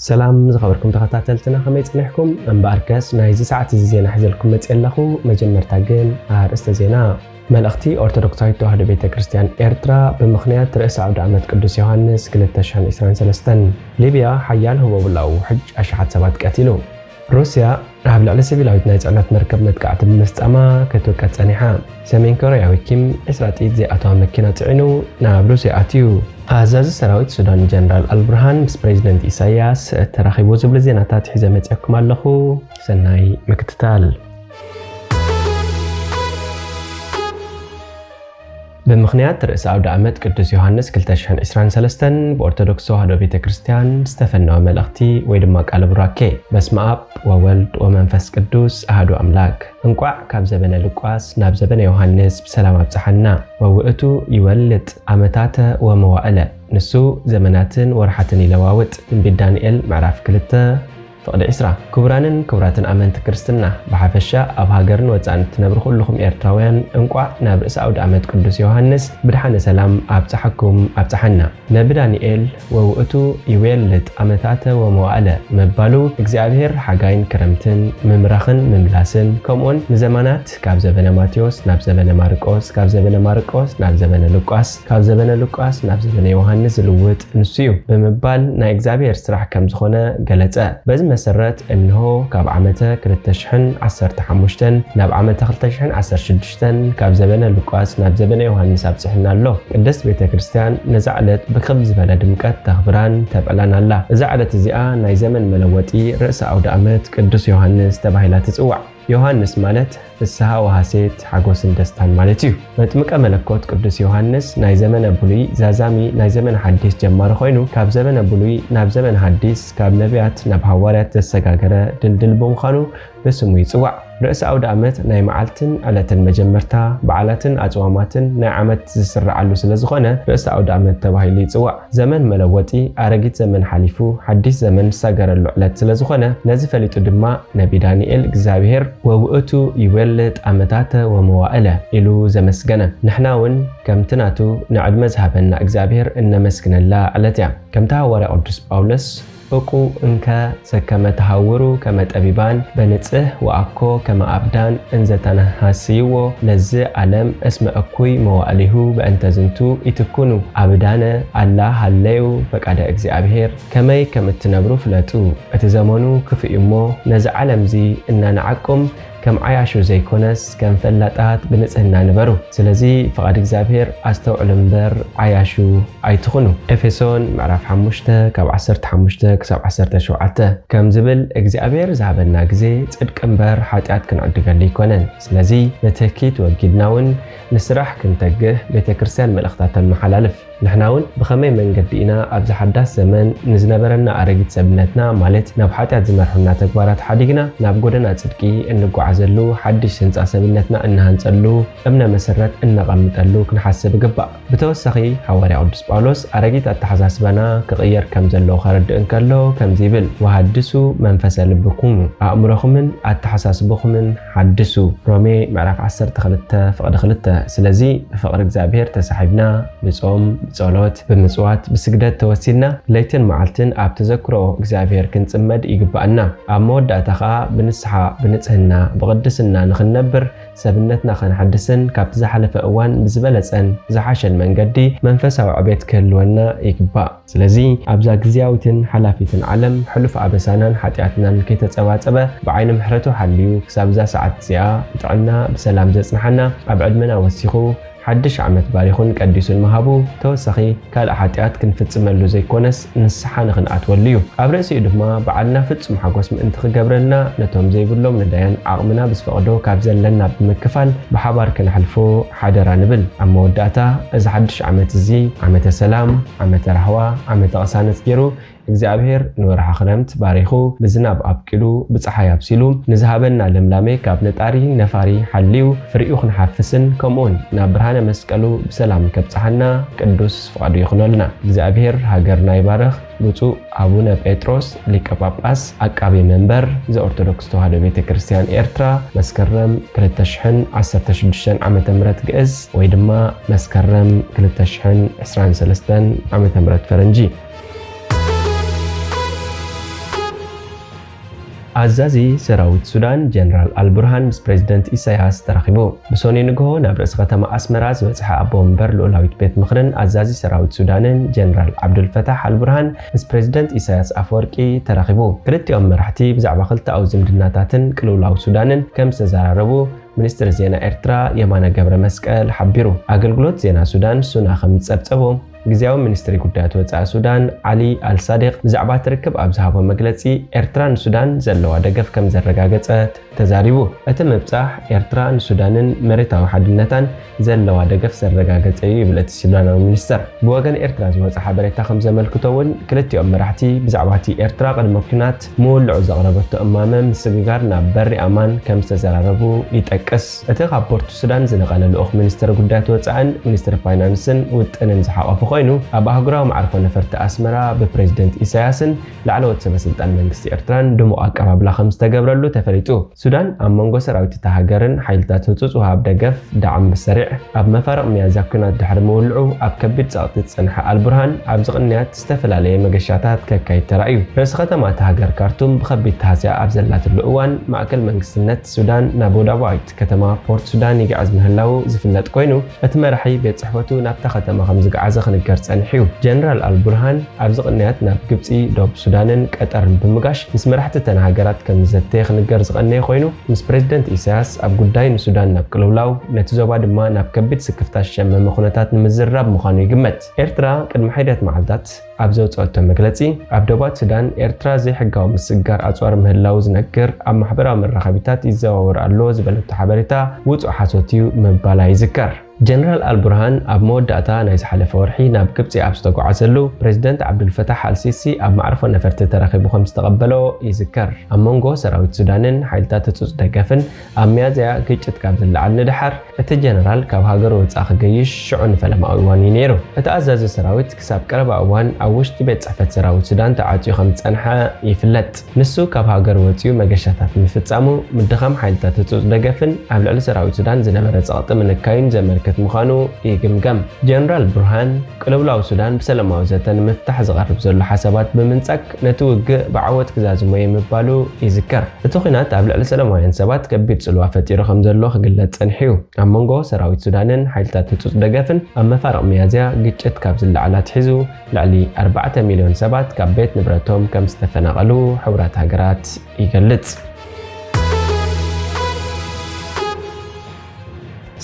ሰላም ዝኸበርኩም ተኸታተልትና፣ ከመይ ጸኒሕኩም? እምበኣርከስ ናይዚ ሰዓት እዚ ዜና ሒዘልኩም መጽእ ኣለኹ። መጀመርታ ግን ኣርእስተ ዜና። መልእኽቲ ኦርቶዶክሳዊት ተዋህዶ ቤተ ክርስቲያን ኤርትራ ብምኽንያት ርእሰ ኣውደ ዓመት ቅዱስ ዮሃንስ ክልተ ሽሕን ዕስራን ሰለስተን። ሊብያ ሓያል ህቦብላዊ ውሕጅ ኣሽሓት ሰባት ቀቲሉ። ሩስያ ኣብ ልዕሊ ሲቪላዊት ናይ ጽዕነት መርከብ መጥቃዕቲ ብምፍጻማ ክትውቀስ ጸኒሓ። ሰሜን ኮርያዊ ኪም ዕስራ ጥይት ዘይኣተዋ መኪና ጽዒኑ ናብ ሩስያ ኣትዩ። ኣዛዚ ሰራዊት ሱዳን ጀነራል ኣልቡርሃን ምስ ፕሬዚደንት ኢሳያስ ተራኺቡ ዝብሉ ዜናታት ሒዘ መጺኣኩም ኣለኹ። ሰናይ ምክትታል። ብምኽንያት ርእሰ ኣውደ ዓመት ቅዱስ ዮሃንስ ክልተ ሽሕን ዕስራን ሰለስተን ብኦርቶዶክስ ተዋህዶ ቤተ ክርስቲያን ዝተፈነወ መልእኽቲ ወይ ድማ ቃለ ቡራኬ። በስመ ኣብ ወወልድ ወመንፈስ ቅዱስ ኣሐዱ ኣምላክ። እንቋዕ ካብ ዘበነ ሉቃስ ናብ ዘበነ ዮሃንስ ብሰላም ኣብጽሓና። ወውእቱ ይወልጥ ዓመታተ ወመዋእለ፣ ንሱ ዘመናትን ወርሓትን ይለዋውጥ። ትንቢት ዳንኤል ምዕራፍ ክልተ ፍቕዲ ዕስራ። ክቡራንን ክቡራትን ኣመንቲ ክርስትና፣ ብሓፈሻ ኣብ ሃገርን ወጻእን እትነብሩ ኩልኹም ኤርትራውያን፣ እንቋዕ ናብ ርእሰ ኣውደ ዓመት ቅዱስ ዮሃንስ ብድሓነ ሰላም ኣብጽሓኩም ኣብጽሓና። ነቢ ዳንኤል ወውእቱ ይዌልጥ ዓመታተ ወመዋእለ ምባሉ፣ እግዚኣብሔር ሓጋይን ክረምትን፣ ምምራኽን ምምላስን፣ ከምኡውን ንዘመናት ካብ ዘበነ ማቴዎስ ናብ ዘበነ ማርቆስ፣ ካብ ዘበነ ማርቆስ ናብ ዘበነ ሉቃስ፣ ካብ ዘበነ ሉቃስ ናብ ዘበነ ዮሃንስ ዝልውጥ ንሱ እዩ ብምባል ናይ እግዚኣብሔር ስራሕ ከም ዝኾነ ገለጸ። በዚ መሰረት እንሆ ካብ ዓመተ ክልተ ሽሕን ዓሰርተ ሓሙሽተን ናብ ዓመተ ክልተ ሽሕን ዓሰርተ ሽዱሽተን ካብ ዘበነ ሉቃስ ናብ ዘበነ ዮሃንስ ኣብጽሕና ኣሎ። ቅድስት ቤተ ክርስቲያን ነዛ ዕለት ብክብ ዝበለ ድምቀት ተኽብራን ተብዕላን ኣላ። እዛ ዕለት እዚኣ ናይ ዘመን መለወጢ ርእሰ ኣውደ ዓመት ቅዱስ ዮሃንስ ተባሂላ ትጽዋዕ። ዮሃንስ ማለት ፍስሃ ወሐሴት፣ ሓጎስን ደስታን ማለት እዩ። መጥምቀ መለኮት ቅዱስ ዮሃንስ ናይ ዘመነ ብሉይ ዛዛሚ፣ ናይ ዘመነ ሓዲስ ጀማሪ ኮይኑ፣ ካብ ዘመነ ብሉይ ናብ ዘመነ ሓዲስ፣ ካብ ነቢያት ናብ ሃዋርያት ዘሰጋገረ ድልድል ብምዃኑ ብስሙ ይጽዋዕ። ርእሰ ኣውደ ዓመት ናይ መዓልትን ዕለትን መጀመርታ፣ በዓላትን ኣጽዋማትን ናይ ዓመት ዝስረዓሉ ስለ ዝኾነ ርእሰ ኣውደ ዓመት ተባሂሉ ይጽዋዕ። ዘመን መለወጢ፣ ኣረጊት ዘመን ሓሊፉ ሓዲስ ዘመን ዝሳገረሉ ዕለት ስለ ዝኾነ፣ ነዚ ፈሊጡ ድማ ነቢ ዳንኤል እግዚኣብሔር ወውእቱ ይወልጥ ዓመታተ ወመዋእለ ኢሉ ዘመስገነ። ንሕና እውን ከምቲ ናቱ ንዕድመ ዝሃበና እግዚኣብሔር እነመስግነላ ዕለት እያ። ከምቲ ሃዋርያ ቅዱስ ጳውሎስ እቁ እንከ ዘከመ ተሃውሩ ከመ ጠቢባን በንጽህ ወአኮ ከመ አብዳን እንዘ ተነሃስይዎ ለዝ ዓለም እስመ እኩይ መዋዕሊሁ በእንተ ዝንቱ ኢትኩኑ አብዳነ አላ ሃለዩ ፈቃደ እግዚኣብሔር። ከመይ ከም እትነብሩ ፍለጡ። እቲ ዘመኑ ክፉእ እዩ እሞ ነዚ ዓለምዚ እናነዓቁም ከም ዓያሹ ዘይኮነስ ከም ፈላጣት ብንጽህና ንበሩ። ስለዚ ፍቓድ እግዚኣብሔር ኣስተውዕሉ እምበር ዓያሹ ኣይትኹኑ። ኤፌሶን ምዕራፍ ሓሙሽተ ካብ ዓሰርተ ሓሙሽተ ክሳብ ዓሰርተ ሸውዓተ ከም ዝብል እግዚኣብሔር ዝሃበና ግዜ ጽድቂ እምበር ሓጢኣት ክንዕድገሉ ኣይኮነን። ስለዚ ንትህኪት ወጊድና እውን ንስራሕ ክንተግህ ቤተ ክርስቲያን መልእኽታ ተመሓላልፍ። ንሕና እውን ብኸመይ መንገዲ ኢና ኣብዚ ሓዳስ ዘመን ንዝነበረና ኣረጊት ሰብነትና፣ ማለት ናብ ሓጢኣት ዝመርሑና ተግባራት ሓዲግና ናብ ጎደና ጽድቂ እንጓዓዘሉ ሓድሽ ህንጻ ሰብነትና እንሃንጸሉ እምነ መሰረት እነቐምጠሉ ክንሓስብ ይግባእ። ብተወሳኺ ሃዋርያ ቅዱስ ጳውሎስ ኣረጊት ኣተሓሳስባና ክቕየር ከም ዘለዎ ከረድእ እንከሎ ከምዚ ይብል፣ "ወሃድሱ መንፈሰ ልብኩም፣ ኣእምሮኹምን ኣተሓሳስብኹምን ሓድሱ" ሮሜ ምዕራፍ ዓሰርተ ክልተ ፍቕዲ ክልተ። ስለዚ ብፍቕሪ እግዚኣብሔር ተሳሒብና ብጾም፣ ብጸሎት፣ ብምጽዋት፣ ብስግደት ተወሲድና ለይትን መዓልትን ኣብ ተዘክሮ እግዚኣብሔር ክንጽመድ ይግብኣና። ኣብ መወዳእታ ኸኣ ብንስሓ፣ ብንጽህና፣ ብቕድስና ንኽንነብር ሰብነትና ኸነሐድስን ካብቲ ዝሓለፈ እዋን ብዝበለጸን ዝሓሸን መንገዲ መንፈሳዊ ዕቤት ክህልወና ይግባእ። ስለዚ ኣብዛ ግዝያዊትን ሓላፊትን ዓለም ሕሉፍ ኣበሳናን ሓጢኣትናን ከይተጸባጸበ ብዓይኒ ምሕረቱ ሓልዩ ክሳብ እዛ ሰዓት እዚኣ ብጥዕና ብሰላም ዘጽንሓና፣ ኣብ ዕድመና ወሲኹ ሓድሽ ዓመት ባሪኹን ቀዲሱን ምሃቡ ተወሳኺ ካልእ ሓጢኣት ክንፍጽመሉ ዘይኮነስ ንስሓ ንኽንኣትወሉ እዩ። ኣብ ርእሲኡ ድማ በዓልና ፍጹም ሓጎስ ምእንቲ ክገብረልና ነቶም ዘይብሎም ነዳያን ዓቕምና ብዝፈቕዶ ካብ ዘለና ብምክፋል ብሓባር ከነሕልፎ ሓደራ ንብል። ኣብ መወዳእታ እዚ ሓድሽ ዓመት እዚ ዓመተ ሰላም፣ ዓመተ ራህዋ፣ ዓመተ ቅሳነት ገይሩ እግዚኣብሔር ንወርሒ ክረምት ባሪኹ ብዝናብ ኣብቂሉ ብጸሓይ ኣብሲሉ ንዝሃበና ልምላሜ ካብ ነጣሪ ነፋሪ ሓልዩ ፍሪኡ ክንሓፍስን ከምኡውን ናብ ብርሃነ መስቀሉ ብሰላም ከብጽሓና ቅዱስ ፍቓዱ ይኹነልና። እግዚኣብሔር ሃገርና ይባርኽ። ብፁዕ ኣቡነ ጴጥሮስ ሊቀ ጳጳስ ዓቃቢ መንበር ዘኦርቶዶክስ ተዋህዶ ቤተ ክርስቲያን ኤርትራ መስከረም ክልተ ሽሕን ዓሰርተ ሽዱሽተን ዓመተ ምህረት ግእዝ ወይ ድማ መስከረም ክልተ ሽሕን ዕስራን ሰለስተን ዓመተ ምህረት ፈረንጂ። ኣዛዚ ሰራዊት ሱዳን ጀነራል ኣልቡርሃን ምስ ፕሬዝደንት ኢሳያስ ተራኺቡ። ብሶኒ ንግሆ ናብ ርእሲ ከተማ ኣስመራ ዝበጽሐ ኣቦ መንበር ልኡላዊት ቤት ምኽርን ኣዛዚ ሰራዊት ሱዳንን ጀነራል ዓብዱልፈታሕ ኣልቡርሃን ምስ ፕሬዝደንት ኢሳያስ ኣፈወርቂ ተራኺቡ። ክልቲኦም መራሕቲ ብዛዕባ ክልተኣዊ ዝምድናታትን ቅልውላው ሱዳንን ከም ዝተዘራረቡ ሚኒስትር ዜና ኤርትራ የማነ ገብረ መስቀል ሓቢሩ። ኣገልግሎት ዜና ሱዳን ሱና ከም ዝጸብጸቦ፣ ግዝያዊ ሚኒስትሪ ጉዳያት ወጻኢ ሱዳን ዓሊ ኣልሳዲቅ ብዛዕባ እቲ ርክብ ኣብ ዝሃቦ መግለጺ፣ ኤርትራ ንሱዳን ዘለዋ ደገፍ ከም ዘረጋገጸት ተዛሪቡ። እቲ ምብጻሕ ኤርትራ ንሱዳንን መሬታዊ ሓድነታን ዘለዋ ደገፍ ዘረጋገጸ እዩ ይብል እቲ ሱዳናዊ ሚኒስተር። ብወገን ኤርትራ ዝወጸ ሓበሬታ ከም ዘመልክቶ እውን፣ ክልቲኦም መራሕቲ ብዛዕባ እቲ ኤርትራ ቅድመ ኲናት ምውልዑ ዘቕረበቶ እማመ ምስግጋር ናብ በሪ ኣማን ከም ዝተዘራረቡ ይጠቅስ። እቲ ካብ ፖርት ሱዳን ዝነቐለ ልኡኽ ሚኒስተር ጉዳያት ወጻእን ሚኒስተር ፋይናንስን ውጥንን ዝሓቖፈ ኮይኑ፣ ኣብ ኣህጉራዊ መዓርፎ ነፈርቲ ኣስመራ ብፕሬዝደንት ኢሳያስን ላዕለዎት ሰበ ስልጣን መንግስቲ ኤርትራን ድሙቕ ኣቀባብላ ከም ዝተገብረሉ ተፈሊጡ። ሱዳን ኣብ መንጎ ሰራዊት እታ ሃገርን ሓይልታት ህጹጽ ወሃብ ደገፍ ዳዕም ብሰሪዕ ኣብ መፋርቕ ሚያዝያ ኲናት ድሕሪ ምውልዑ ኣብ ከቢድ ጸቕጢ ዝጸንሐ ኣልቡርሃን ኣብዚ ቅንያት ዝተፈላለየ መገሻታት ከካይድ ተራእዩ። ርእሲ ከተማ እታ ሃገር ካርቱም ብኸቢድ ተሃስያ ኣብ ዘላትሉ እዋን ማእከል መንግስትነት ሱዳን ናብ ወደባዊት ከተማ ፖርት ሱዳን ይግዕዝ ምህላዉ ዝፍለጥ ኮይኑ፣ እቲ መራሒ ቤት ጽሕፈቱ ናብታ ከተማ ከም ዝገዓዘ ክንገር ጸኒሑ እዩ። ጀነራል ኣልቡርሃን ኣብዚ ቅንያት ናብ ግብጺ፣ ዶብ ሱዳንን ቀጠርን ብምጋሽ ምስ መራሕቲ እተን ሃገራት ከም ዝዘተየ ክንገር ዝቐነየ ኮይኑ፣ ምስ ፕሬዝደንት ኢሳያስ ኣብ ጉዳይ ንሱዳን ናብ ቅልውላው፣ ነቲ ዞባ ድማ ናብ ከቢድ ስክፍታ ዝሸመመ ኩነታት ንምዝርራብ ምዃኑ ይግመት። ኤርትራ ቅድሚ ሕደት መዓልታት ኣብ ዘውጸአቶ መግለጺ፣ ኣብ ዶባት ሱዳን ኤርትራ ዘይሕጋዊ ምስግጋር ኣጽዋር ምህላዉ ዝነግር ኣብ ማሕበራዊ መራኸቢታት ይዘዋወር ኣሎ ዝበለቶ ሓበሬታ ውጹእ ሓሶት እዩ ምባላ ይዝከር። ጀነራል ኣልቡርሃን ኣብ መወዳእታ ናይ ዝሓለፈ ወርሒ ናብ ግብጺ ኣብ ዝተጓዓዘሉ፣ ፕሬዝደንት ዓብዱልፈታሕ ኣልሲሲ ኣብ መዕርፎ ነፈርቲ ተራኺቡ ከም ዝተቐበሎ ይዝከር። ኣብ መንጎ ሰራዊት ሱዳንን ሓይልታት ህጹጽ ደገፍን ኣብ ሚያዝያ ግጭት ካብ ዝለዓል ንደሓር፣ እቲ ጀነራል ካብ ሃገሩ ወጻኢ ክገይሽ ሽዑ ንፈለማዊ እዋን እዩ ነይሩ። እቲ ኣዛዚ ሰራዊት ክሳብ ቀረባ እዋን ኣብ ውሽጢ ቤት ጽሕፈት ሰራዊት ሱዳን ተዓጽዩ ከም ዝጸንሐ ይፍለጥ። ንሱ ካብ ሃገር ወጺኡ መገሻታት ምፍጻሙ፣ ምድኻም ሓይልታት ህጹጽ ደገፍን ኣብ ልዕሊ ሰራዊት ሱዳን ዝነበረ ጸቕጢ ምንካዩን ዘመልክት ምዃኑ ይግምገም። ጀነራል ቡርሃን፣ ቅልውላው ሱዳን ብሰላማዊ ዘተ ንምፍታሕ ዝቐርብ ዘሎ ሓሳባት ብምንጻግ፣ ነቲ ውግእ ብዓወት ክዛዝሞ እየ ምባሉ ይዝከር። እቲ ኲናት ኣብ ልዕሊ ሰላማውያን ሰባት ከቢድ ጽልዋ ፈጢሩ ከም ዘሎ ክግለጽ ጸኒሑ እዩ። ኣብ መንጎ ሰራዊት ሱዳንን ሓይልታት ህጹጽ ደገፍን ኣብ መፋርቕ ሚያዝያ ግጭት ካብ ዝለዓል ኣትሒዙ፣ ልዕሊ ኣርባዕተ ሚልዮን ሰባት ካብ ቤት ንብረቶም ከም ዝተፈናቐሉ ሕቡራት ሃገራት ይገልጽ።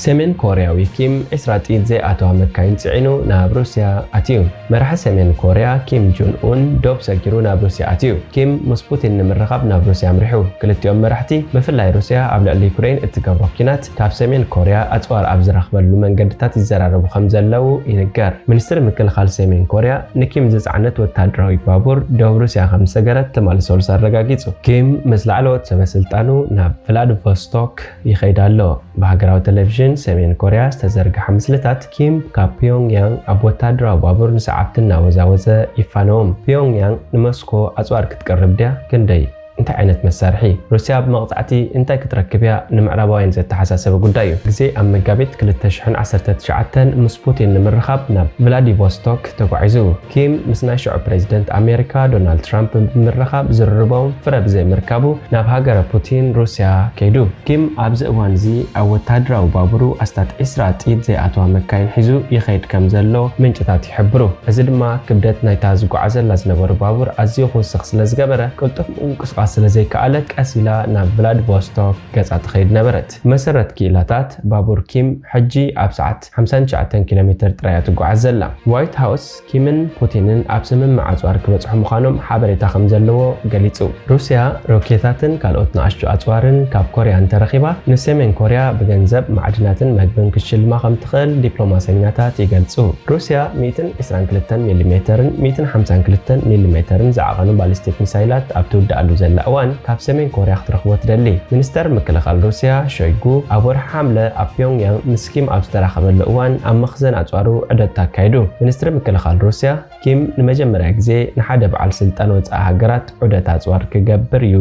ሰሜን ኮርያዊ ኪም ዕስራ ጥይት ዘይኣተዋ መካይን ጽዒኑ ናብ ሩስያ ኣትዩ። መራሒ ሰሜን ኮርያ ኪም ጆን ኡን ዶብ ሰጊሩ ናብ ሩስያ ኣትዩ። ኪም ምስ ፑቲን ንምርኻብ ናብ ሩስያ ኣምሪሑ። ክልቲኦም መራሕቲ፣ ብፍላይ ሩስያ ኣብ ልዕሊ ዩክሬን እትገብሮ ኲናት፣ ካብ ሰሜን ኮርያ ኣጽዋር ኣብ ዝረኽበሉ መንገድታት ይዘራረቡ ከም ዘለዉ ይንገር። ሚኒስትሪ ምክልኻል ሰሜን ኮርያ ንኪም ዝጸዓነት ወታደራዊ ባቡር ዶብ ሩስያ ከም ዝሰገረት ትማሊ ሰሉስ ኣረጋጊጹ። ኪም ምስ ላዕለዎት ሰበ ስልጣኑ ናብ ቭላድቮስቶክ ይኸይድ ኣሎ። ብሃገራዊ ቴሌቪዥን ሰሜን ኮርያ ዝተዘርግሐ ምስልታት ኪም ካብ ፒዮንግያንግ ኣብ ወታደራዊ ባቡር ንሰዓብቲ እናወዛወዘ ይፋነዎም። ፒዮንግያንግ ንሞስኮ ኣጽዋር ክትቅርብ ድያ? ክንደይ? እንታይ ዓይነት መሳርሒ? ሩስያ ብመቕጻዕቲ እንታይ ክትረክብ እያ? ንምዕራባውያን ዘተሓሳሰበ ጉዳይ እዩ። ግዜ ኣብ መጋቢት ክልተ ሽሕን ዓሰርተ ትሽዓተን ምስ ፑቲን ንምርኻብ ናብ ቭላዲቮስቶክ ተጓዒዙ። ኪም ምስ ናይ ሽዑ ፕሬዚደንት ኣሜሪካ ዶናልድ ትራምፕ ብምርኻብ ዝርርቦም ፍረ ብዘይምርካቡ ናብ ሃገረ ፑቲን ሩስያ ከይዱ። ኪም ኣብዚ እዋን እዚ ኣብ ወታደራዊ ባቡሩ ኣስታት ዕስራ ጥይት ዘይኣተዋ መካይን ሒዙ ይኸይድ ከም ዘሎ ምንጭታት ይሕብሩ። እዚ ድማ ክብደት ናይታ ዝጓዓዘላ ዝነበሩ ባቡር ኣዝዩ ክውስኽ ስለ ዝገበረ፣ ቅልጡፍ ምንቅስቓስ ስለ ዘይከኣለት ቀስ ኢላ ናብ ቭላድቮስቶክ ገጻ ትኸይድ ነበረት። ብመሰረት ክኢላታት፣ ባቡር ኪም ሕጂ ኣብ ሰዓት ሓምሳን ትሽዓተን ኪሎ ሜተር ጥራይ እያ ትጓዓዝ ዘላ። ዋይት ሃውስ ኪምን ፑቲንን ኣብ ስምምዕ ኣጽዋር ክበጽሑ ምዃኖም ሓበሬታ ከም ዘለዎ ገሊጹ። ሩስያ ሮኬታትን ካልኦት ንኣሽቱ ኣጽዋርን ካብ ኮርያ እንተረኺባ፣ ንሰሜን ኮርያ ብገንዘብ፣ ማዕድናትን መግብን ክትሽልማ ከም ትኽእል ዲፕሎማሰኛታት ይገልጹ። ሩስያ ሚእትን ዕስራን ክልተን ሚሊሜተርን ሚእትን ሓምሳን ክልተን ሚሊሜተርን ዝዓቐኑ ባሊስቲክ ሚሳይላት ኣብ ትውድኣሉ ዘላ እዋን፣ ካብ ሰሜን ኮርያ ክትረኽቦ ትደሊ። ሚኒስተር ምክልኻል ሩስያ ሾይጉ ኣብ ወርሒ ሓምለ ኣብ ፒዮንግያንግ ምስ ኪም ኣብ ዝተራኸበሉ እዋን ኣብ መኽዘን ኣጽዋሩ ዑደት ኣካይዱ። ሚኒስትሪ ምክልኻል ሩስያ፣ ኪም ንመጀመርያ ግዜ ንሓደ በዓል ስልጣን ወጻኢ ሃገራት ዑደት ኣጽዋር ክገብር እዩ።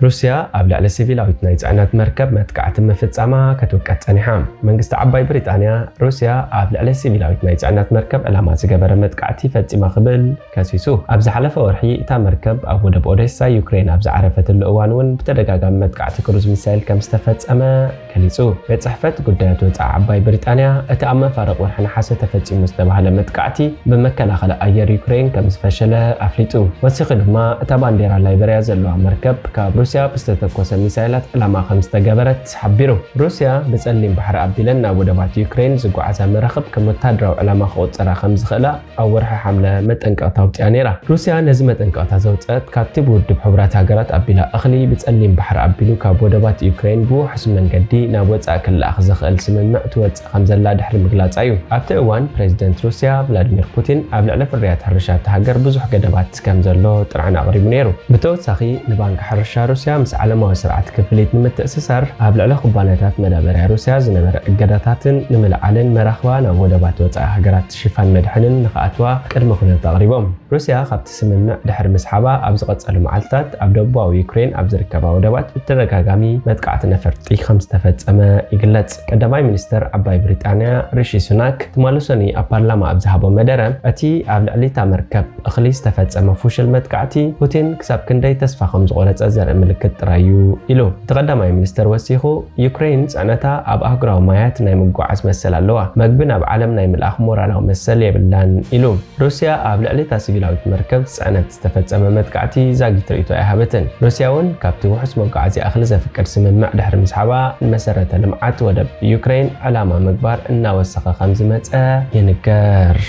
ሩስያ ኣብ ልዕሊ ሲቪላዊት ናይ ጽዕነት መርከብ መጥቃዕቲ ምፍጻማ ክትውቀስ ጸኒሓ። መንግስቲ ዓባይ ብሪጣንያ፣ ሩስያ ኣብ ልዕሊ ሲቪላዊት ናይ ጽዕነት መርከብ ዕላማ ዝገበረ መጥቃዕቲ ፈጺማ ክብል ከሲሱ። ኣብ ዝሓለፈ ወርሒ እታ መርከብ ኣብ ወደብ ኦዴሳ ዩክሬን ኣብ ዝዓረፈትሉ እዋን እውን ብተደጋጋሚ መጥቃዕቲ ክሩዝ ሚሳይል ከም ዝተፈጸመ ገሊጹ። ቤት ጽሕፈት ጉዳያት ወጻኢ ዓባይ ብሪጣንያ፣ እቲ ኣብ መፋርቕ ወርሒ ነሓሰ ተፈጺሙ ዝተባህለ መጥቃዕቲ ብመከላኸሊ ኣየር ዩክሬን ከም ዝፈሸለ ኣፍሊጡ። ወሲኹ ድማ፣ እታ ባንዴራ ላይበርያ ዘለዋ መርከብ ካብ ሩስያ ብዝተተኮሰ ሚሳይላት ዕላማ ከም ዝተገበረት ሓቢሩ። ሩስያ ብጸሊም ባሕሪ ኣቢለን ናብ ወደባት ዩክሬን ዝጓዓዛ መራኽብ ከም ወታደራዊ ዕላማ ክቑጸራ ከም ዝኽእላ ኣብ ወርሒ ሓምለ መጠንቀቕታ ኣውጺኣ ነይራ። ሩስያ ነዚ መጠንቀቕታ ዘውጸት፣ ካብቲ ብውድብ ሕቡራት ሃገራት ኣቢላ እኽሊ ብጸሊም ባሕሪ ኣቢሉ ካብ ወደባት ዩክሬን ብውሑስ መንገዲ ናብ ወጻኢ ክለኣኽ ዘኽእል ስምምዕ ትወጽእ ከም ዘላ ድሕሪ ምግላጻ እዩ። ኣብቲ እዋን፣ ፕሬዚደንት ሩስያ ቭላዲሚር ፑቲን ኣብ ልዕሊ ፍርያት ሕርሻ እታ ሃገር ብዙሕ ገደባት ከም ዘሎ ጥርዓን ኣቕሪቡ ነይሩ። ብተወሳኺ፣ ንባንክ ሕርሻ ሩስያ ምስ ዓለማዊ ስርዓት ክፍሊት ንምትእስሳር ኣብ ልዕሊ ኩባንያታት መዳበርያ ሩስያ ዝነበረ እገዳታትን ንምልዓልን መራኽባ ናብ ወደባት ወጻኢ ሃገራት ሽፋን መድሕንን ንኽኣትዋ ቅድመ ኩነት ኣቕሪቦም። ሩስያ ካብቲ ስምምዕ ድሕሪ ምስሓባ ኣብ ዝቐጸሉ መዓልትታት ኣብ ደቡባዊ ዩክሬን ኣብ ዝርከባ ወደባት ብተደጋጋሚ መጥቃዕቲ ነፈርቲ ከም ዝተፈጸመ ይግለጽ። ቀዳማይ ሚኒስተር ዓባይ ብሪጣንያ ሪሺ ሱናክ ትማሊ ሰኑይ ኣብ ፓርላማ ኣብ ዝሃቦ መደረ፣ እቲ ኣብ ልዕሊ እታ መርከብ እኽሊ ዝተፈጸመ ፍሹል መጥቃዕቲ ፑቲን ክሳብ ክንደይ ተስፋ ከም ዝቖረጸ ዘርኢ ምልክት ጥራይ እዩ ኢሉ። እቲ ቀዳማይ ሚኒስተር ወሲኹ፣ ዩክሬን ጽዕነታ ኣብ ኣህጉራዊ ማያት ናይ ምጉዓዝ መሰል ኣለዋ፣ መግቢ ናብ ዓለም ናይ ምልኣኽ ሞራላዊ መሰል የብላን ኢሉ። ሩስያ ኣብ ልዕሊ እታ ሲቪላዊት መርከብ ጽዕነት ዝተፈጸመ መጥቃዕቲ ዛጊት ርእይቶ ኣይሃበትን። ሩስያ እውን ካብቲ ውሑስ መጓዓዝያ እኽሊ ዘፍቅድ ስምምዕ ድሕሪ ምስሓባ፣ ንመሰረተ ልምዓት ወደብ ዩክሬን ዕላማ ምግባር እናወሰኸ ከም ዝመጸ ይንገር።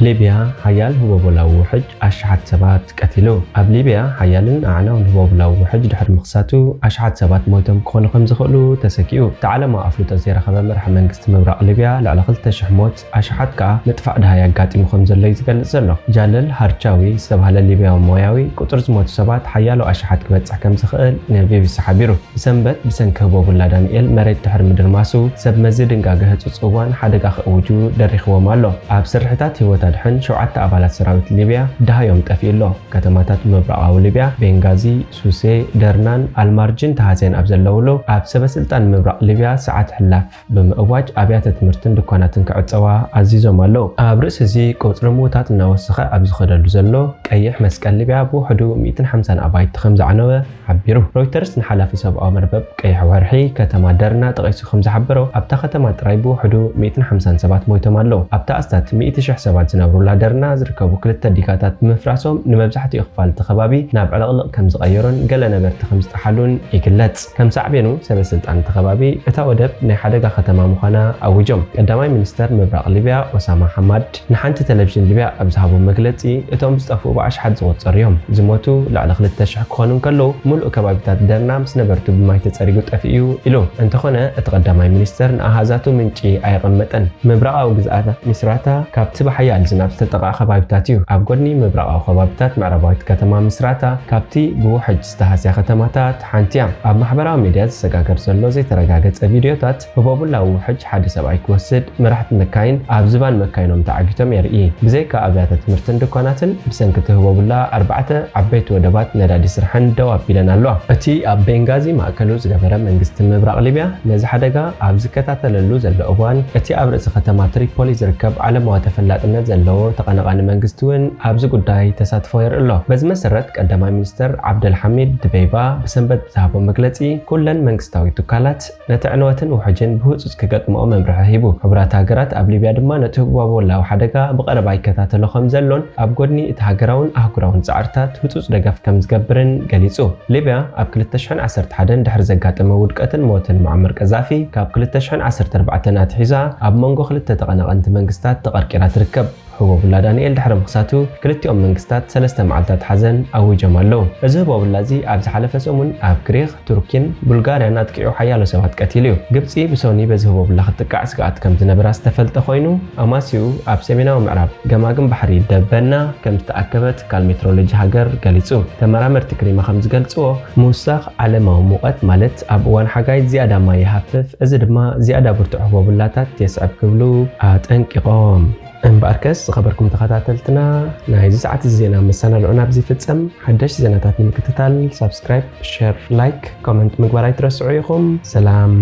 ሊብያ፣ ሓያል ህቦቦላዊ ውሕጅ ኣሽሓት ሰባት ቀቲሉ። ኣብ ሊብያ፣ ሓያልን ኣዕናውን ህቦቦላዊ ውሕጅ ድሕሪ ምኽሳቱ፣ ኣሽሓት ሰባት ሞይቶም ክኾኑ ከም ዝኽእሉ ተሰጊኡ። እቲ ዓለማዊ ኣፍልጦ ዘይረኸበ መራሒ መንግስቲ ምብራቕ ሊብያ፣ ልዕሊ ክልተ ሽሕ ሞት፣ ኣሽሓት ከኣ ምጥፋእ ደሃይ ኣጋጢሙ ከም ዘሎ እዩ ዝገልጽ ዘሎ። ጃለል ሃርቻዊ ዝተባህለ ሊብያዊ ሞያዊ፣ ቁጽሪ ዝሞቱ ሰባት ሓያሎ ኣሽሓት ክበጽሕ ከም ዝኽእል ንቢቢሲ ሓቢሩ። ብሰንበት ብሰንኪ ህቦቡላ ዳንኤል መሬት ድሕሪ ምድርማሱ፣ ሰብ መዚ ድንጋገ ህጹጽ እዋን ሓደጋ ከእውጁ ደሪኽዎም ኣሎ። ኣብ ስርሒታት ህይወት ኣድሕን፣ ሸውዓተ ኣባላት ሰራዊት ሊብያ ደሃዮም ጠፊኡ ኣሎ። ከተማታት ምብራቓዊ ሊብያ፣ ቤንጋዚ፣ ሱሴ፣ ደርናን ኣልማርጅን ተሃስየን ኣብ ዘለውሉ፣ ኣብ ሰበስልጣን ምብራቕ ሊብያ ሰዓት ሕላፍ ብምእዋጅ፣ ኣብያተ ትምህርትን ድኳናትን ክዕጸዋ ኣዚዞም ኣለዉ። ኣብ ርእሲ እዚ፣ ቁጽሪ ምዉታት እናወሰኸ ኣብ ዝኸደሉ ዘሎ፣ ቀይሕ መስቀል ሊብያ ብውሕዱ ሚእትን ሓምሳን ኣባይቲ ከም ዘዕነወ ሓቢሩ። ሮይተርስ ንሓላፊ ሰብኣዊ መርበብ ቀይሕ ወርሒ ከተማ ደርና ጠቒሱ ከም ዝሓበሮ፣ ኣብታ ከተማ ጥራይ ብውሕዱ ሚእትን ሓምሳን ሰባት ሞይቶም ኣለዉ። ኣብታ ኣስታት ሚእቲ ሽሕ ሰባት ዝነብሩላ ደርና ዝርከቡ ክልተ ዲጋታት ብምፍራሶም፣ ንመብዛሕትኡ ክፋል እቲ ከባቢ ናብ ዕልቕልቕ ከም ዝቐየሮን ገለ ነበርቲ ከም ዝጠሓሉን ይግለጽ። ከም ሳዕቤኑ፣ ሰበ ስልጣን እቲ ከባቢ እታ ወደብ ናይ ሓደጋ ከተማ ምዃና ኣዊጆም። ቀዳማይ ሚኒስተር ምብራቕ ሊብያ ኦሳማ ሓማድ ንሓንቲ ቴሌቪዥን ሊብያ ኣብ ዝሃቦ መግለጺ፣ እቶም ዝጠፍኡ ብኣሽሓት ዝቑጸሩ እዮም። ዝሞቱ ልዕሊ ክልተ ሽሕ ክኾኑ እንከለዉ፣ ምሉእ ከባቢታት ደርና ምስ ነበርቱ ብማይ ተጸሪጉ ጠፊኡ እዩ ኢሉ። እንተኾነ፣ እቲ ቀዳማይ ሚኒስተር ንኣሃዛቱ ምንጪ ኣየቐመጠን። ምብራቓዊ ግዝኣት ሚስራታ ካብቲ ብሓያል ዝናብ ዝተጠቕዐ ከባቢታት እዩ። ኣብ ጎድኒ ምብራቓዊ ከባቢታት ምዕራባዊት ከተማ ሚስራታ፣ ካብቲ ብውሕጅ ዝተሃስያ ከተማታት ሓንቲ እያ። ኣብ ማሕበራዊ ሚድያ ዝሰጋገር ዘሎ ዘይተረጋገጸ ቪድዮታት፣ ህቦቡላዊ ውሕጅ ሓደ ሰብኣይ ክወስድ፣ መራሕቲ መካይን ኣብ ዝባን መካይኖም ተዓጊቶም የርኢ። ብዘይካ ኣብያተ ትምህርትን ድኳናትን፣ ብሰንኪ እቲ ህቦቡላ ኣርባዕተ ዓበይቲ ወደባት ነዳዲ ስርሐን ደው ኣቢለን ኣለዋ። እቲ ኣብ ቤንጋዚ ማእከሉ ዝገበረ መንግስቲ ምብራቕ ሊብያ፣ ነዚ ሓደጋ ኣብ ዝከታተለሉ ዘሎ እዋን፣ እቲ ኣብ ርእሲ ከተማ ትሪፖሊ ዝርከብ ዓለማዊ ተፈላጥነት ዘለዎ ተቐናቓኒ መንግስቲ እውን ኣብዚ ጉዳይ ተሳትፎ የርኢ ኣሎ። በዚ መሰረት፣ ቀዳማይ ሚኒስተር ዓብደል ሓሚድ ድበይባ ብሰንበት ብዝሃቦ መግለጺ፣ ኩለን መንግስታዊ ትካላት ነቲ ዕንወትን ውሕጅን ብህጹጽ ክገጥምኦ መምርሒ ሂቡ። ሕቡራት ሃገራት ኣብ ሊብያ ድማ ነቲ ህቦቦላዊ ሓደጋ ብቐረባ ይከታተሎ ከም ዘሎን ኣብ ጎድኒ እቲ ሃገራውን ኣህጉራውን ጻዕርታት ህጹጽ ደገፍ ከም ዝገብርን ገሊጹ። ሊብያ ኣብ ክልተ ሽሕን ዓሰርተ ሓደን ድሕሪ ዘጋጠመ ውድቀትን ሞትን ሙዓመር ቀዛፊ፣ ካብ ክልተ ሽሕን ዓሰርተ ኣርባዕተን ኣትሒዛ ኣብ መንጎ ክልተ ተቐናቐንቲ መንግስታት ተቐርቂራ ትርከብ። ህቦቡላ ዳንኤል ድሕሪ ምኽሳቱ፣ ክልቲኦም መንግስታት ሰለስተ መዓልታት ሓዘን ኣዊጆም ኣለዉ። እዚ ህቦቡላ እዚ ኣብ ዝሓለፈ ሰሙን ኣብ ግሪኽ፣ ቱርኪን ቡልጋርያን ኣጥቂዑ ሓያሎ ሰባት ቀቲሉ እዩ። ግብጺ ብሰኑይ በዚ ህቦቡላ ክትጥቃዕ ስግኣት ከም ዝነበራ ዝተፈልጠ ኮይኑ፣ ኣማስይኡ ኣብ ሰሜናዊ ምዕራብ ገማግም ባሕሪ ደበና ከም ዝተኣከበ ትካል ሜትሮሎጂ ሃገር ገሊጹ። ተመራመርቲ ክሪማ ከም ዝገልጽዎ፣ ምውሳኽ ዓለማዊ ሙቐት ማለት ኣብ እዋን ሓጋይ ዝያዳ ማይ ይሃፍፍ፣ እዚ ድማ ዝያዳ ብርቱዕ ህቦቡላታት የስዕብ ክብሉ ኣጠንቂቖም። እምበኣርከስ፣ ዝኸበርኩም ተኸታተልትና፣ ናይዚ ሰዓት እዚ ዜና መሰናድዑና ኣብዚ ይፍጸም። ሓደሽ ዜናታት ንምክትታል ሳብስክራይብ፣ ሸር፣ ላይክ፣ ኮመንት ምግባር ኣይትረስዑ ኢኹም። ሰላም።